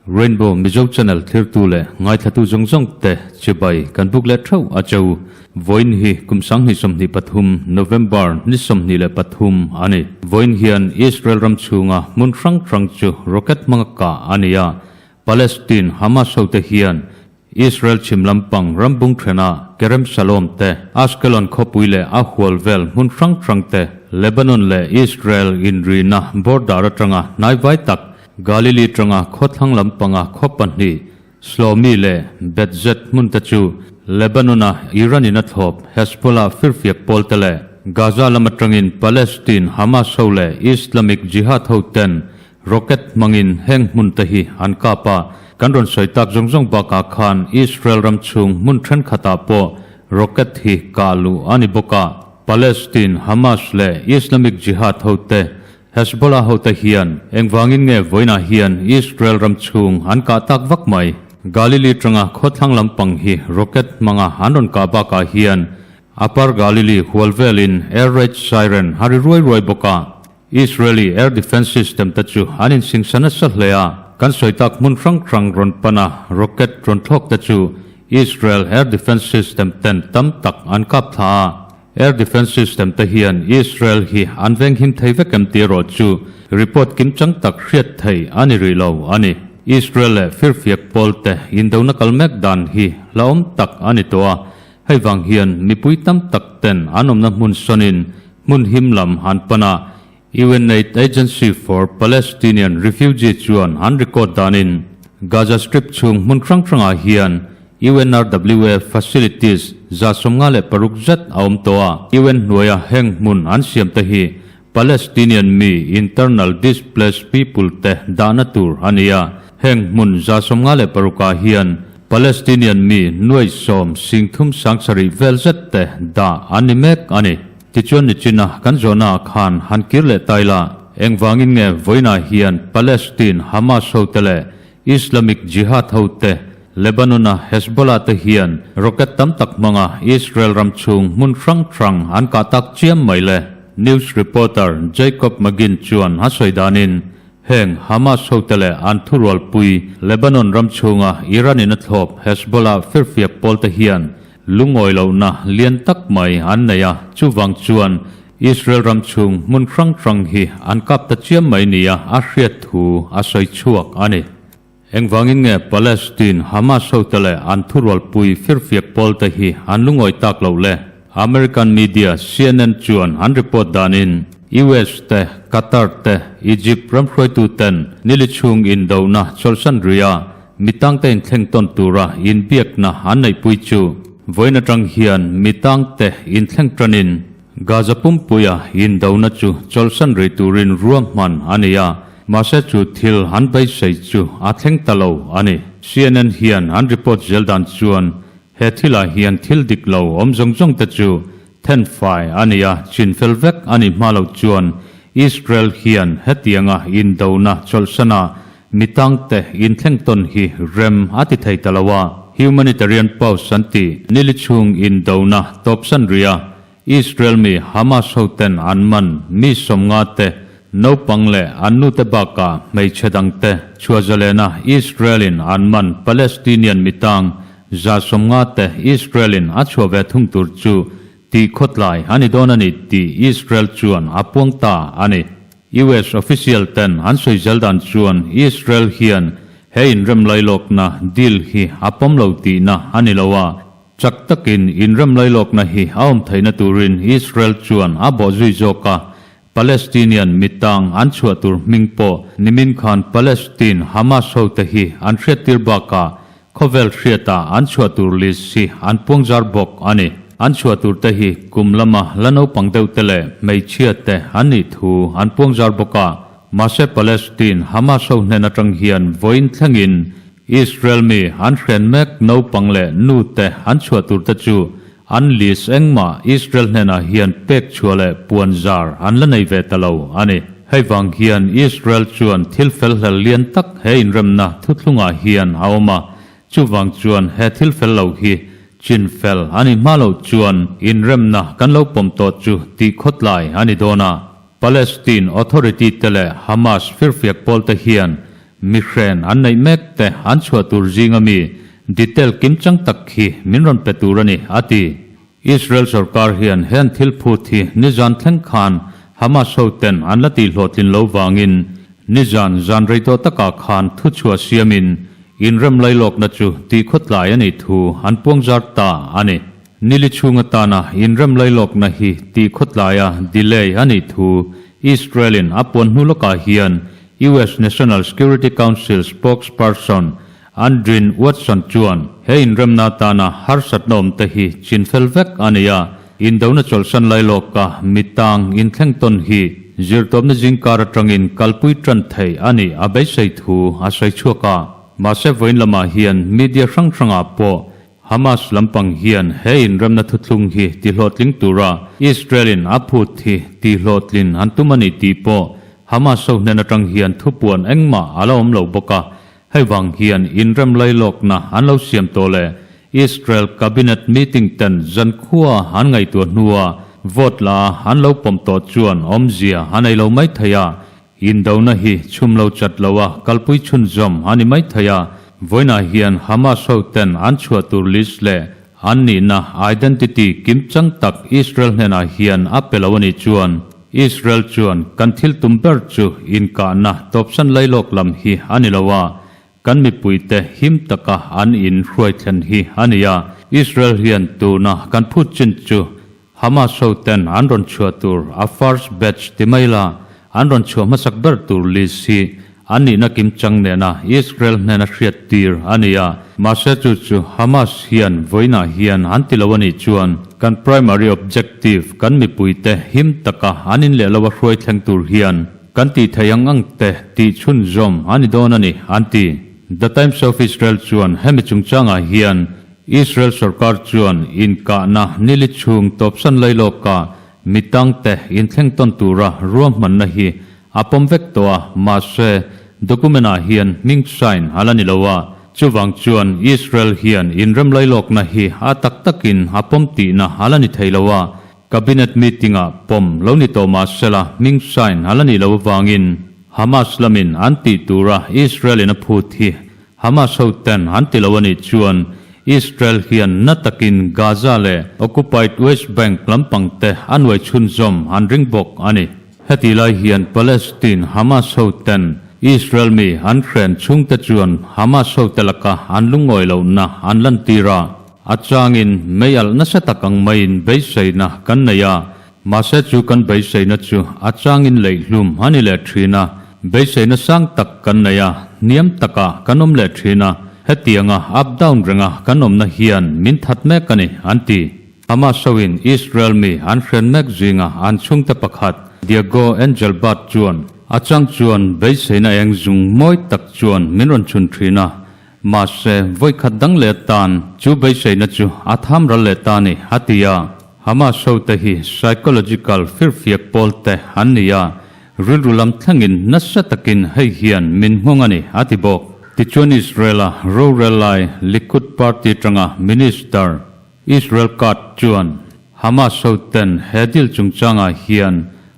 Rainbow Mizo Channel thlirtu leh ngaithlatu zawng zawng te chibai kan buk leh theuh a cheu. Vawiin hi kum 2023 November ni 23 a ni. Vawiin hian Israel ram chhunga hmun hrang hrang chu rocket hmanga kah a ni a. Palestine Hamas hote hian Israel chhim lampang ram bung thena Kerem Shalom te, Ashkelon khawpui leh a hual vel hmun hrang hrang te, Lebanon leh Israel inrina border atanga hnaivai tak Galili tanga khawthlang lampanga khaw pahnih Shlomi leh Beth-Zet hmun te chu Lebanon-a Iran-in a thlawp Hezbollah firfiak pawl te leh Gaza lam atangin Palestine Hamas ho leh Islamic Jihad ho ten Rocket hmangin heng hmun te hi an kap a, kan rawn sawi tak zawng zawng bakah khan Israel ram chhung hmun thenkhatah pawh rocket hi kah luh a ni bawk a. Palestine, Hamas leh Islamic Jihad hote, Hezbollah hote hian engvangin nge vawiinah hian Israel ram chhung an kah tak vak mai? Galilee tanga khawthlang lampang hi rocket hmanga an rawn kah bakah hian Upper Galilee hual velin air raid siren a ri ruai ruai bawk a. Israeli air defence system te chu an insingsa nasa hle a, kan sawi tak hmun hrang hrang rawn pan a, rocket rawn thlawk te chu Israel air defence system ten tam tak an kap thla a. Air defence system te hian Israel hi an venghim thei vek em tih erawh chu report kimchang tak hriat thei a ni rih lo a ni. Israel leh firfiak pawl te indona kal mek dan hi hlauhawm tak a ni tawh a, Hei vang hian mipui tam tak ten an awmna hmun sawnin hmun him lam an pan a, UNAID Agency for Palestinian Refugee chuan an record danin Gaza Strip chhung hmun hrang hrangah hian UNRWA facilities 56 zet a awm tawh a, UN hnuaia heng hmun an siam te hi Palestinian mi internal displaced people te dahna tur a ni a, heng hmun 56 ah hian Palestinian mi nuai sawm sing thum sang sarih vel zet te dah an ni mek a ni. Tichuan nichina kan zawhna ah khan han kir leh tai la, engvangin nge vawiinah hian Palestine Hamas hote leh Islamic Jihad hote Lebanon-a Hezbollah te hian rocket tam tak hmanga Israel ram chhung hmun hrang hrang an kah tak chiam mai le? News reporter Jacob Maginn chuan a sawi danin Heng Hamas hote leh an thurualpui Lebanon ram chhunga Iran-in a thlawp Hezbollah firfiak pawlte hian lungawi lohna lian tak mai an nei a, chuvang chuan Israel ram chhung hmun hrang hrang hi an kap ta chiam mai nia a hriat thu a sawi chhuak a ni. Engvangin nge Palestine Hamas hote leh an thurualpui firfiak pawlte hi an lungawi tak loh le? American media CNN chuan an report danin US te, Qatar te, Egypt ram hruaituten nili chhung indohna chawlhsan rih a, mitangte inthleng tawn tura inbiakna an neihpui chu vawiin atang hian mitangte inthleng tanin Gaza pumpuia indona chu chawlhsan rih turin ruahman a ni a, mahse chu thil an beisei chu a thleng ta lo a ni. CNN hian an report zel dan chuan he thilah hian thil dik lo awm zawng zawng te chu thenfai a ni a, chinfel vek a ni hma loh chuan Israel hian hetianga indona chawlhsana mitangte inthleng tawn hi rem a ti thei ta lo a. Humanitarian pause an tih nili chhung indona tawpsan rih a, Israel mi Hamas hoten an man mi 50 te naupang leh an nute bakah hmeichhe dangte chhuahzalena Israel-in an man Palestinian mitang 150 te Israel-in a chhuah ve thung tur chu tih khawtlai a ni dawn a ni tih Israel chuan a puang ta a ni. US official ten an sawi zel dan chuan Israel hian he inrem lailawkna deal hi a pawm lo tihna a ni lo a, chak takin inrem lailawkna hi a awm theihna turin Israel chuan a bawh zui zawk a, Palestinian mitang an chhuah tur hming pawh nimin khan Palestine Hamas hote hi an hriattir bakah Khawvel hriata an chhuah tur list hi an puangzar bawk a ni. An chhuah tur te hi kum lama la naupang deuh te leh hmeichhia te an nih thu an puangzar bawk a. Mahse Palestine Hamas ho hnen atang hian vawiin thlengin Israel mi an hren mek naupang leh nu te an chhuah tur te chu an list engmah Israel hnenah hian pek chhuah leh puanzar an la nei ve ta lo a ni. Hei vang hian Israel chuan thil fel hlel lian tak he inremna thuthlungah hian a awm a, chuvang chuan he thil fel lo hi chin fel a ni hma loh chuan inremna kan lo pawm tawh chu tih khawtlai a ni dawn a. Palestine Authority te leh Hamas firfiak pawl te hian. Mi hren an neih mek te an chhuah tur zinga mi detail kimchang tak hi min rawn pe tur a ni, a ti. Israel sorkar hian heng thil phut hi nizan thleng khan Hamas hoten an la tihhlawhtlin lo vangin nizan zan rei tawh takah khan thuchhuah siamin inrem lailawkna chu tihkhawtlai a nih thu an puangzar ta a ni. Nili chhung atana inrem lailawkna hi tihkhawtlaia delay a nih thu Israel-in a puan hnu lawkah hian US National Security Council spokesperson Andrin Watson chuan he inremna atana harsatna awm te hi chinfel vek a ni a, indona chawlhsan lailawka mitang inthleng tawn hi zirtawpna zingkar atangin kalpui tan theih a nih a beisei thu a sawi chhuak a. Mahse vawiin lamah hian media hrang hrangah pawh Hamas lampang hian he inremna thuthlung hi tihlawhtling tura Israel-in a phut hi tihhlawhtlin an tum a ni tih pawh Hamas ho hnen atang hian thupuan engmah a la awm lo bawk a. Hei vang hian inrem lailawkna an lo siam tawh leh Israel Cabinet meeting ten zankhua an ngaihtuah hnua vote la an lo pawm tawh chuan awmzia a nei lo mai thei a, indona hi chhum lo chat lo a kalpui chhunzawm a ni mai thei a. Vawiinah hian Hamas ho ten an chhuah tur list leh an nihna identity kimchang tak Israel hnenah hian a pe lo a nih chuan Israel chuan kan thil tum ber chu inkahna tawpsan lailawk lam hi a ni lo a, kan mipuite him taka an in hruai thlen hi a ni a. Israel hian tuna kan phut chin chu Hamas ho ten an rawn chhuah tur a first batch ti mai la, an rawn chhuah hmasak ber tur list hi An nihna kimchang nena Israel hnena hriat tir a ni a, mahse chu chu Hamas hian vawiinah hian an ti lo a nih chuan kan primary objective kan mipuite him taka an in leh lo a hruai thleng tur hian kan tih theih ang ang te tih chhunzawm a ni dawn a ni, an ti. The Times of Israel chuan hemi chungchangah hian Israel sorkar chuan inkahna nili chhung tawpsan lailawka mitangte inthleng tawn tura ruahmanna hi A pawm vek tawh a, mahse, document-ah hian hming sign a la ni lo a, chuvang chuan Israel hian inrem lailawkna hi a tak takin a pawm tihna a la ni thei lo a, Cabinet meeting-ah pawm lo ni tawh mahsela hming sign a la nih loh avangin Hamas lamin an tih tura Israel-in a phut hi Hamas hoten an ti lo a nih chuan Israel hian na takin Gaza leh occupied West Bank lampang te a nuai chhunzawm an ring bawk a ni. Heti lai hian Palestine Hamas hoten Israel mi an hren chhungte chuan Hamas hote laka an lungawi lohna an lantir a, a changin mei alh nasa tak ang maiin beiseina kan nei a, mahse chu kan beiseina chu a changin leihlum a ni leh thin a, beiseina sang tak kan nei a, hniam takah kan awm leh thin a, hetianga up down renga kan awmna hian min that mek a ni, an ti. Hamas hoin Israel mi an hren mek zinga an chhungte pakhat Diego Engelbart chuan a chang chuan beiseina eng zung mawi tak chuan min rawn chhun thin a, mahse vawikhat dang leh atan chu beiseina chu a tham ral leh ta ni, a ti a. Hamas hote hi psychological firfiak pawl te an ni a, rilru lam thlengin nasa takin hei hian min nghawng a ni, a ti bawk. Tichuan Israel-a rorel lai Likud party atanga minister Israel Card chuan Hamas hoten he deal chungchangah hian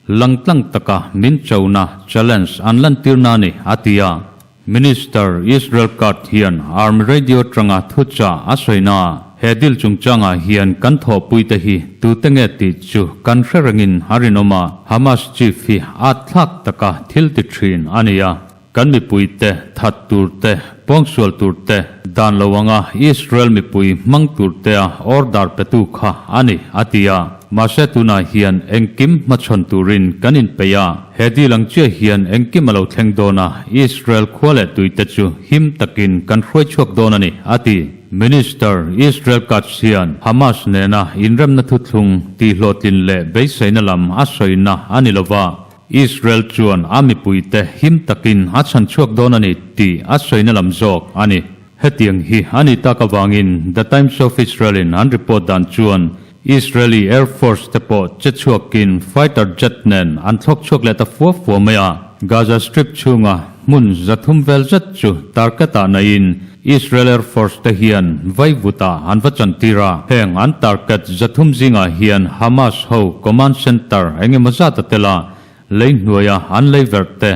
langtlang taka min chona, challenge, an lantirna a ni, a ti a. Minister Israel Card hian Army Radio atanga thuchah a sawina ah he deal chungchangah hian kan thawhpuite hi tute nge tih chu kan hre rengin a rinawm a, Hamas chief hi at thlak taka thil ti thin a ni a. Kan mipuite that tur te, pawngsual tur te, dan lo anga Israel mipui hmang tur tea order petu kha a ni, a ti a. Mahse tunah hian engkim hmachhawn turin kan inpeih a, he deal ang chiah hian engkim a lo thleng dawn a, Israel khua leh tuite chu him takin kan hruai chhuak dawn a ni, a ti. Minister Israel Katz hian Hamas nena inremna thuthlung tihhlawhtlin leh beiseina lam a sawina a ni lova, Israel chuan a mipuite him takin a chhan chhuak dawn a ni tih a sawina lam zawk a ni. Hetiang hi a ni tak avangin The Times of Israel-in an report dan chuan Israeli Air Force te pawh che chhuakin fighter jet nen an thlawk chhuak leh ta fua fua mai a. Gaza Strip chhunga hmun 300 vel zet chu target-ah naiin Israel Air Force te hian vaivutah an va chantir a, heng an target 300 zingah hian Hamas ho command center eng emaw zat a tel a, lei hnuaia an lei verh te,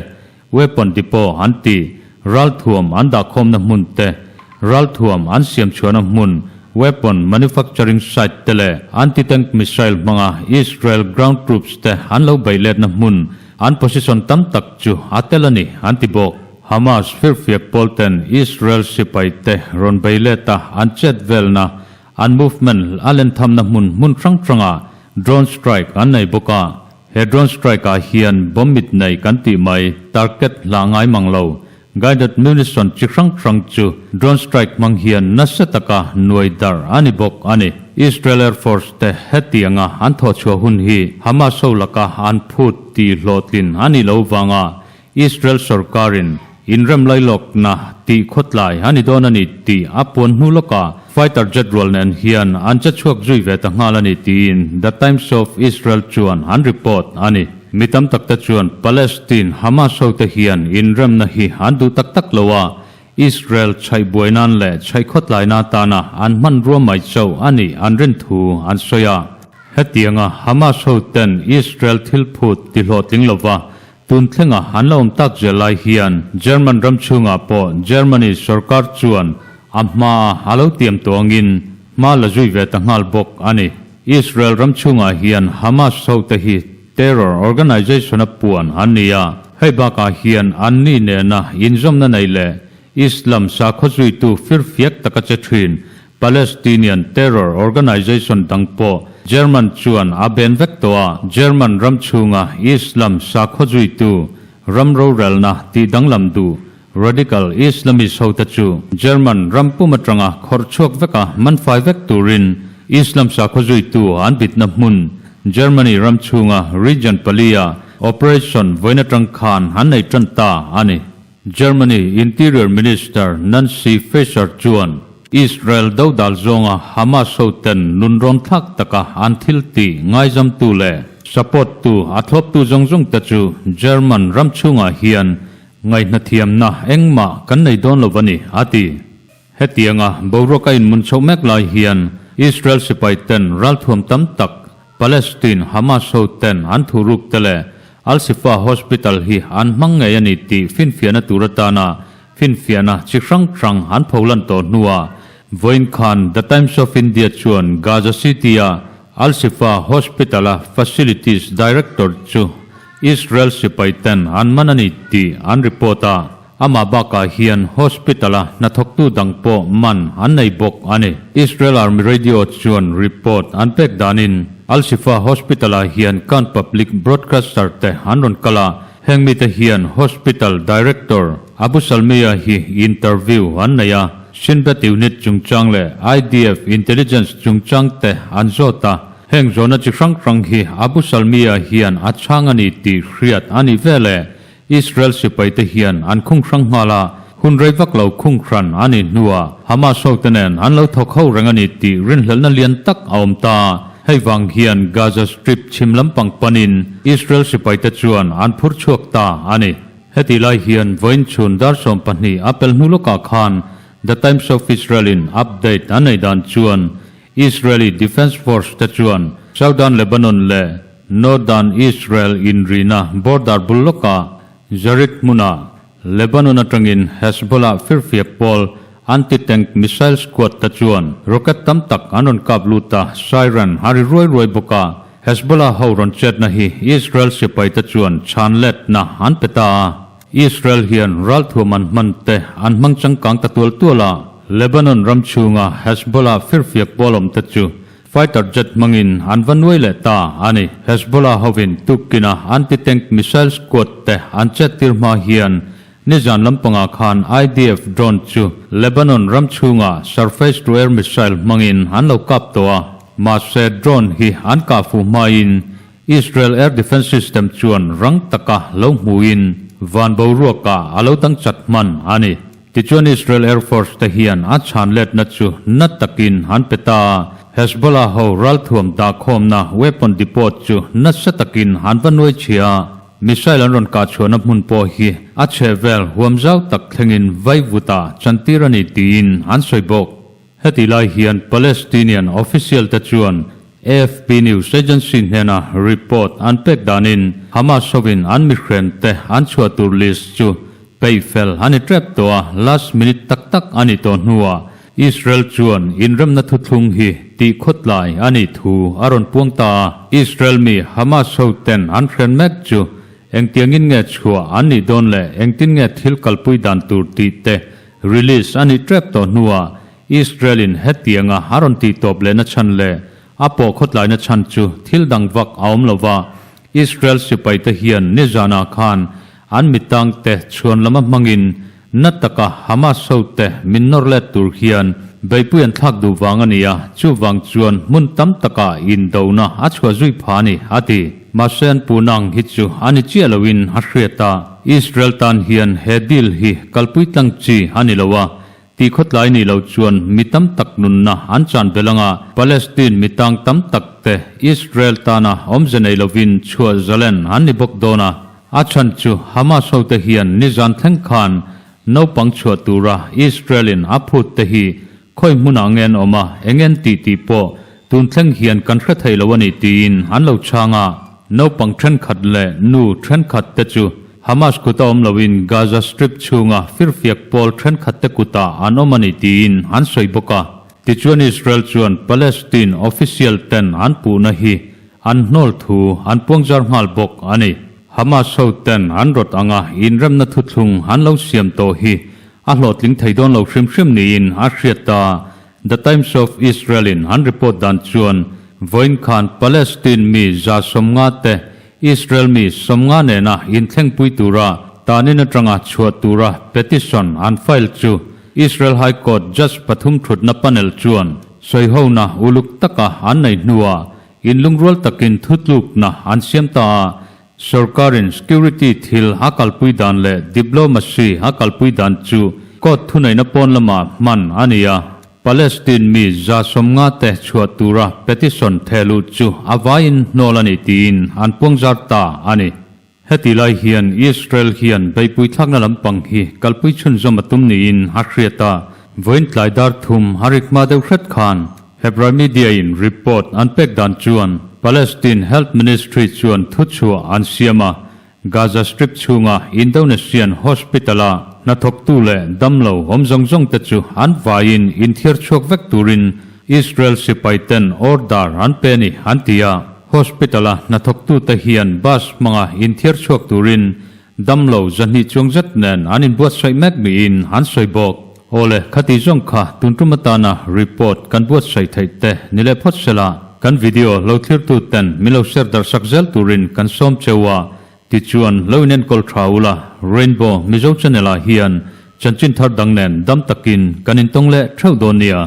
weapon depot an ti. Ralthuam an dahkhawmna hmun te, ralthuam an siam chhuahna hmun, weapon manufacturing site, te leh anti-tank missile hmanga Israel ground troops te an lo beih letna hmun, an position tam tak chu a tel a ni, an ti bawk. Hamas firfiak pawl ten Israel sipai te rawn bei let a an chet velna, an movement a len thamna hmun hmun hrang hrangah drone strike an nei bawk a. He drone strike ah hian bomb mit nei kan tih mai, target hlah ngai mang lo, guided munition chi hrang hrang chu drone strike hmang hian nasa taka nuai darh a ni bawk a ni. Israel Air Force te hetianga an thawhchhuah hun hi Hamas ho laka an phut tih hlawhtlin a nih lo vanga Israel sorkarin inrem lailawkna tih khawtlai a ni dawn a ni tih a puan hnu lawkah fighter jet rual nen hian an che chhuak zui ve ta nghal a ni tiin The Times of Israel chuan an report a ni. Mi tam tak te chuan Palestine Hamas hote hian inremna hi an duh tak tak lo a, Israel chhaih buai nan leh chhaih khawtlaina atana an hmanrua mai chauh a nih an rin thu an sawi a. Hetianga Hamas hoten Israel thil phut tihlawhtling lova Tun thlenga an la awm tak zel lai hian German ram chhungah pawh Germany sorkar chuan a hmaa a lo tiam tawh angin hma la zui ve ta nghal bawk a ni. Israel ram chhungah hian Hamas hote hi terror organization-a puan an ni a, hei bakah hian anni nena inzawmna nei leh Islam sakhaw zuitu firfiak taka che thin Palestinian terror organization dang pawh German chuan a ben vek tawh a, German ram chhunga Islam sakhaw zuitu ram rorelna tih danglam duh radical Islamist hote chu German ram pum atanga khawrh chhuak veka manfai vek turin Islam sakhaw zuitu an bitna hmun Germany ram chhunga region palia operation vawiin atang khan an nei tan ta a ni. Germany Interior Minister Nancy Faeser chuan Israel dodal zawnga Hamas hoten nunrawn thlak taka an thil tih ngaizamtu leh support tu a thlawptu zawng zawng te chu German ram chhungah hian ngaihnathiamna engmah kan nei dawn lo a ni, a ti. Hetianga boruak a inmun chhoh mek lai hian Israel sipai ten ralthuam tam tak Palestine Hamas ho ten an thuruk te leh Al-Shifa Hospital hi an hmang ngei a ni tih finfiahna tur atana finfiahna chi hrang hrang an pholan tawh hnuah vawiin khan The Times of India chuan Gaza City-a Al-Shifa Hospital-a Facilities Director chu Israel sipai ten an man a ni tih an report a. Amah bakah hian hospital-a hnathawktu dang pawh man an nei bawk a ni. Israel Army Radio chuan report an pek danin Al-Shifa Hospital-ah hian kan public broadcaster te an rawn kal a, heng mite hian hospital director Abu Salmiya hi interview an nei a, Shin Bet unit chungchang leh IDF intelligence chungchang te an zawt a, heng zawhna chi hrang hrang hi Abu Salmiya hian a chhang a ni tih hriat a ni vel e. Israel sipaite hian an khung hrang nghal a, hun rei vak lo khung hran a nih hnuah Hamas hote nen an lo thawk ho reng a ni tih rinhlelhna lian tak a awm ta. Hei vang hian Gaza Strip chhim lampang panin Israel sipaite chuan an phur chhuak ta a ni. Hetih lai hian vawiin chhun dar 12 a pel hnu lawkah khan The Times of Israel-in update an nei dan chuan Israeli Defence Force te chuan Southern Lebanon leh Northern Israel inrina border bul lawkah Zarit hmunah Lebanon atangin Hezbollah firfiak pawl anti-tank missile squad te chuan rocket tam tak an rawn kap lut a, siren a ri ruai ruai bawk a. Hezbollah ho rawn chetna hi Israel sipai te chuan chhan letna an pe ta a. Israel hian ralthuam an hman te an hmang changkang ta tual tual a, Lebanon ram chhunga Hezbollah firfiak pawl awm te chu Fighter jet hmangin an va nuai leh ta a ni. Hezbollah hovin tukkina anti-tank missile squad te an chet tir hma hian nizan lampangah khan IDF drone chu Lebanon ram chhungah surface-to-air missile hmangin an lo kap tawh a. Mahse drone hi an kah fuh hmain Israel air defence system chuan rang taka lo hmuin van boruakah a lo dang chat hman a ni. Tichuan Israel Air Force te hian a chhan letna chu na takin an pe ta a, Hezbollah ho ralthuam dahkhawmna weapon depot chu nasa takin an va nuai chhia a, missile an rawn kah chhuahna hmun pawh hi a chhehvel huam zau tak thlengin vaivutah chantir a ni tiin an sawi bawk. Heti lai hian Palestinian official te chuan AFP news agency hnena report an pek danin Hamas hovin an mihren te an chhuah tur list chu. Peih fel a ni tep tawh a, last minute tak tak a nih tawh hnuah Israel chuan inremna thuthlung hi tih khawtlai a nih thu a rawn puang ta a. Israel mi Hamas ho ten an hren mek chu engtiangin nge chhuah an nih dawn leh engtin nge thil kalpui dan tur tih te release a nih tep tawh hnuah Israel in hetianga a rawn tih tawp lehna chhan leh a pawh khawtlaina chhan chu thil dang vak a awm lova, Israel sipaite hian nizanah khan an mitangte chhuan lama hmangin na taka Hamas hote min nawr let tur hian beihpui an thlak duh vang a ni a, chuvang chuan hmun tam takah indona a chhuah zui pha a ni, a ti. Mahse an puhna ang hi chu a ni chiah loin a hriat a, Israel tan hian he deal hi kalpui tlang chi a ni lo a, Ti khawtlai nih loh chuan mi tam tak nunna an chan belh anga Palestine mi tang tam tak te Israel tana awmze nei lovin chhuah zalen an ni bawk dawn a. A chhan chu Hamas hote hian nizan thleng khan naupang chhuah tura Israel in a phut te hi khawi hmunah nge an awm a, eng en tih tih pawh tun thleng hian kan hre thei lo a ni tiin an lo chhang a. Naupang thenkhat leh nu thenkhat te chu Hamas kuta awm loin Gaza Strip chhunga firfiak pawl thenkhatte kutah an awm a ni tiin an sawi bawk a. Tichuan Israel chuan Palestine official ten an puhna hi an hnawl thu an puangzar nghal bawk a ni. Hamas ho ten an rawt anga inremna thuthlung an lo siam tawh hi a hlawhtling thei dawn lo hrim hrim niin a hriat ta. The Times of Israel in an report dan chuan vawiin khan Palestine mi 150 te Israel mi 50 nena inthlengpui tura tanin atanga chhuah tura petition an file chu Israel High Court judge pathum thutna panel chuan sawihona uluk taka an nei hnuah inlungrual takin thutlukna an siam ta a. Sorkarin security thil a kalpui dan leh diplomacy a kalpui dan chu court thuneihna pawn lamah hman a ni a. Palestine mi 150 te chhuah tura petition thehluh chu a vaiin hnawl a ni tiin an puangzar ta a ni. Heti lai hian Israel hian beihpui thlakna lampang hi kalpui chhunzawm a tum niin a hriat a, vawiin tlai dar thum a rik hma deuh hret khan Hebrai media in report an pek dan chuan Palestine Health Ministry chuan thuchhuah an siam a, Gaza Strip chhunga Indonesian hospital-a hnathawktu leh damlo awm zawng zawng te chu an vaiin inthiar chhuak vek turin Israel sipai ten order an pe a ni an ti a. Hospital-a hnathawktute hian bus hmanga inthiar chhuak turin damlo 200 chuang zet nen an inbuatsaih mek niin an sawi bawk. Awle, khati zawng kha tun tum atana report kan buatsaih theih te ni leh phawt sela, kan video lo thlirtu ten min lo share darh sak zel turin kan sawm cheu a, tichuan lo inenkawl tha ula, Rainbow Mizo channel ah hian chanchin thar dang nen dam takin kan intawng leh theuh dawn nia.